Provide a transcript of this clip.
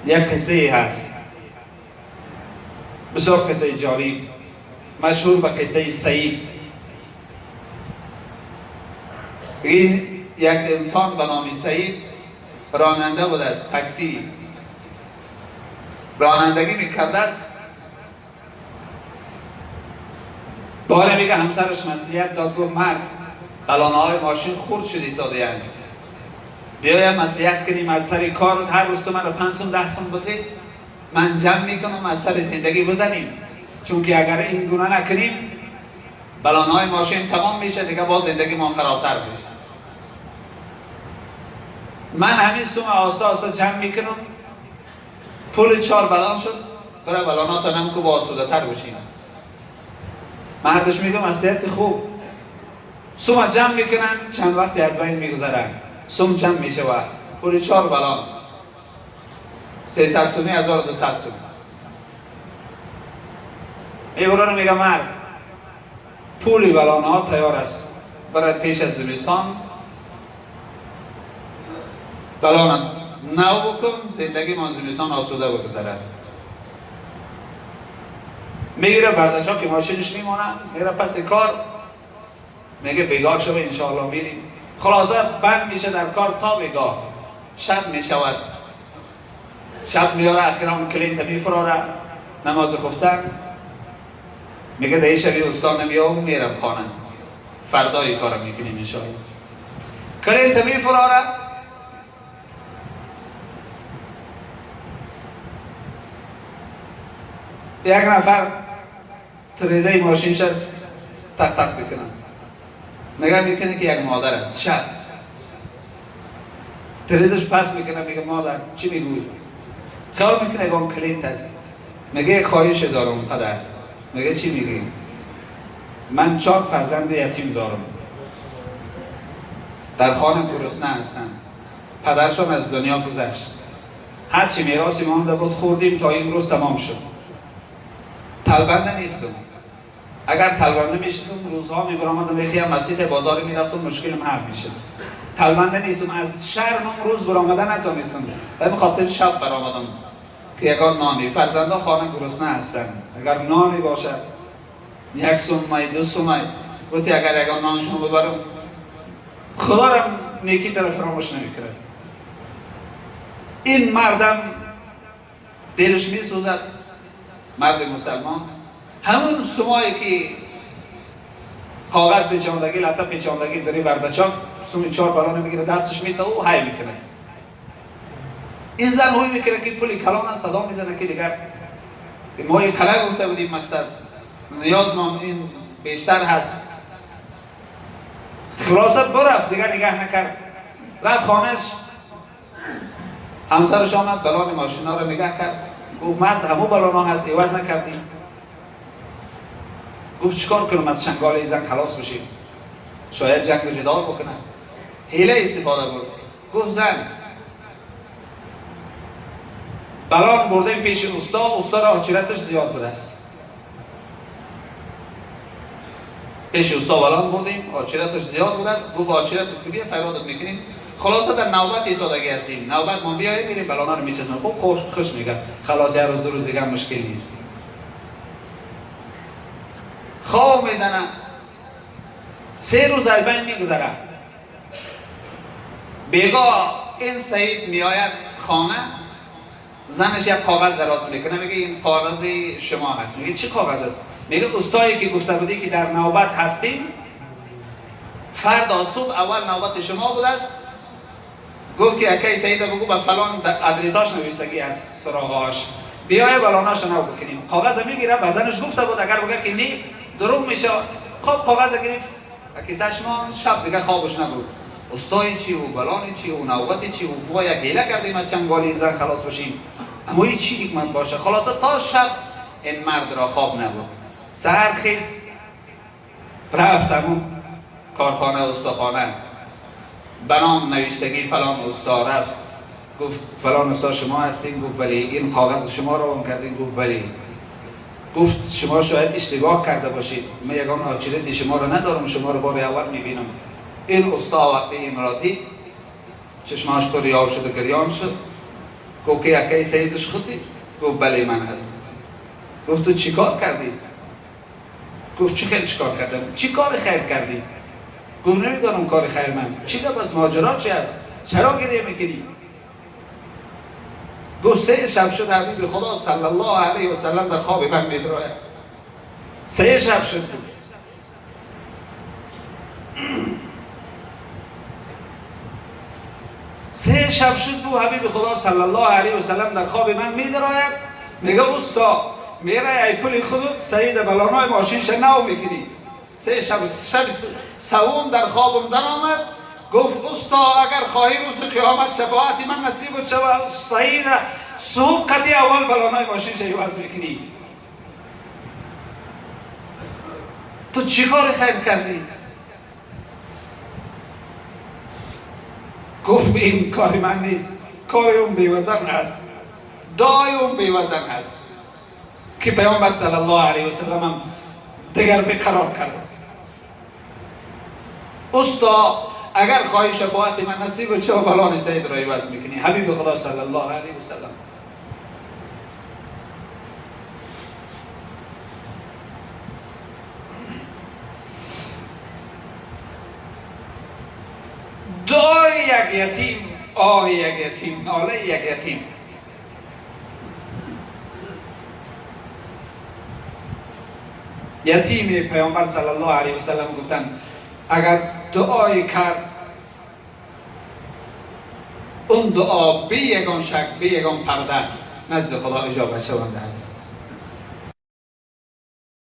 Як қиссае ҳаст, бисёр қиссаи ҷолиб, машҳур ба қиссаи Саид. Ин як инсон ба номи Саид ронанда будааст, такси ронандагӣ мекардааст. Боре мега ҳамсараш маслиҳат дод, гуфт мард балонаҳои мошин хурд шуд истодаянд, биёям маслиҳат кунем аз сари кор, ҳар рӯз ту маро 5 сум 10 сум бидиҳ, ман ҷамъ мекунам аз сари зиндагӣ бизанем, чунки агар ин гуна накунем балонаҳои мошин тамом мешавад, дигар боз зиндагимон харобтар мешавад. Ман ҳамин сума оҳиста оҳиста ҷамъ мекунам, пули 4 балон шуд, бира балоната намку бо осудатар бошем. Мардаш мегӯ маслиҳати хуб. Сума ҷамъ мекунанд, чанд вақте аз байн мегузаранд, сум ҷамъ мешавад, пули 4 балон 300 суми 1200 сум. Мебуранд, мега мард пули балонҳо тайёр аст, барад пеш аз зимистон балона нав букун, зиндагимон зимистон осуда бигузарад. Мегира бардачо ки мошинаш мемонад, мегира пас кор, меге бегоҳ шава иншоаллоҳ мирим. Хулоса банд меша дар кор то бегоҳ, шаб мешавад, шаб меёра, ахиран клиента мефурора, намоз хуфтан, меге дар шаби усто намеём, мерам хона, фардои кора мекунем иншоаллоҳ. Клиента мефурора, як нафар трезаи мошинша тақ-тақ мекунад, нигоҳ мекунад ки як модар аст, шаб трезаш пас мекунад, мега модар чӣ мегӯӣ? خیال میکنه یگان کلینت است، میگه خواهش دارم پدر. میگه چی میگی؟ من 4 فرزند یتیم دارم، در خانه گرسنه هستند، پدرشان از دنیا گذشت، هرچی میراثی مانده بود خوردیم تا امروز تمام شد، تلبنده نیستم، اگر تلبنده میشدم روزها میبرآمدم یکی هم مسجد بازار میرفتم مشکلم حل میشد، تلبنده نیستم، از شرم روز برآمده نتونستم، به خاطر شب برآمدم که یگان نانی، فرزندان خانه گرسنه هستند، اگر نانی باشد 1 سومای 2 سومای گفتی اگر یگان نانشون ببرم خدا را نیکی طرف فراموش نمیکرد. این مردم دلش میسوزد، مرد مسلمان همون سومایی که کاغذ پیچاندگی لطه پیچاندگی داری بردچان سومی 4 بالانه میگیره دستش میده و های میکنه. این زن هوی میکنه که پولی کلان صدا میزنه که دیگر ما یه طلب گفته بودیم مقصد نیاز ما این بیشتر هست. خلاصت برفت دیگر نگاه نکرد، رفت خانهش، همسرش آمد بلان ماشینا رو نگاه کرد، گفت مرد همو بلان ها هست عوض نکردیم. گفت چیکار کنم از چنگال زن خلاص بشیم، شاید جنگ و جدال بکنم. حیله استفاده برد، گفت زن بلان بردیم پیش استا، استا را آچیرتش زیاد بوده است، پیش استا بلان بردیم آچیرتش زیاد بوده است، گفت آچیرت تو بیا فریادت میکنیم. خلاصه در نوبت ایستادگی هستیم، نوبت ما بیاییم میریم بلانا رو میچسبیم. خب خوش میگه خلاص یه روز 2 روز دیگه مشکل نیست. خواب میزنه، 3 روز از بین میگذره. بیگاه این سعید میآید خانه، زنش یک کاغذ دراز میکنه، میگه این کاغذ شما هست. میگه چی کاغذ است؟ میگه استایی که گفته بودی که در نوبت هستیم، فردا صبح اول نوبت شما بوده است. گفت که اکی سعید بگو به فلان ادرساش نوشتگی از سراغاش، بیای بلاناش نو بکنیم. کاغذ میگیره، به زنش گفته بود اگر بگه که نی دروغ میشه. خب کاغذ گرفت کیسه‌اش مان، شب دیگه خوابش نبود. استای چی و بلان چی و نوبت چی و ما یک حیله کردیم از چنگالی زن خلاص بشیم، اما این چی حکمت باشه. خلاصه تا شب این مرد را خواب نبود. سحر خیز رفت همون کارخانه استاخانه، بنام نوشتگی فلان استا رفت، گفت فلان استا شما هستین؟ گفت ولی. این کاغذ شما رو اون کردین؟ گفت ولی. گفت شما شاید اشتباه کرده باشید، من یگان آچیرتی شما رو ندارم، شما رو بار اول میبینم. این استا وقتی این را دید چشماش پر آب شد و گریان شد، گفت که یکی سیدش خودی؟ گفت بله من هستم. گفت تو چیکار کردی؟ گفت چی خیلی چیکار کردم؟ چی کار خیر کردی؟ گفت نمیدانم کار خیر من چی، باز ماجرا چی است؟ چرا گریه میکنی؟ گفت 3 شب شد حبیب خدا صلی الله علیه و سلم در خواب من میدراید. 3 شب شد. 3 شب شد بود حبیب خدا صلی الله علیه و سلم در خواب من میدراید. میگه اوستا میره ای پول خودت سعید بلانای ماشینش نو میکنی. 3 شب، شب سوم در خوابم در آمد. گفت اوستا اگر خواهی روز قیامت شفاعت من نصیب شود سعید صبح قدی اول بلانای ماشینش عوض میکنی. تو چیکار خیر کردی؟ گفت این کار من نیست، کار اون بیوزن است، دعای اون بیوزن است که پیامبر صلی الله علیه و سلم هم دیگر بیقرار کرده است. استا اگر خواهی شفاعت من نصیب چه بلان سید را عوض میکنی. حبیب خدا صلی الله علیه و سلم. دعای یک یتیم، آه یک یتیم، ناله یک یتیم. یتیم پیامبر صلی الله علیه و سلم گفتن اگر دعای کرد اون دعا بی یگان شک بی یگان پرده نزد خدا اجابت شونده است.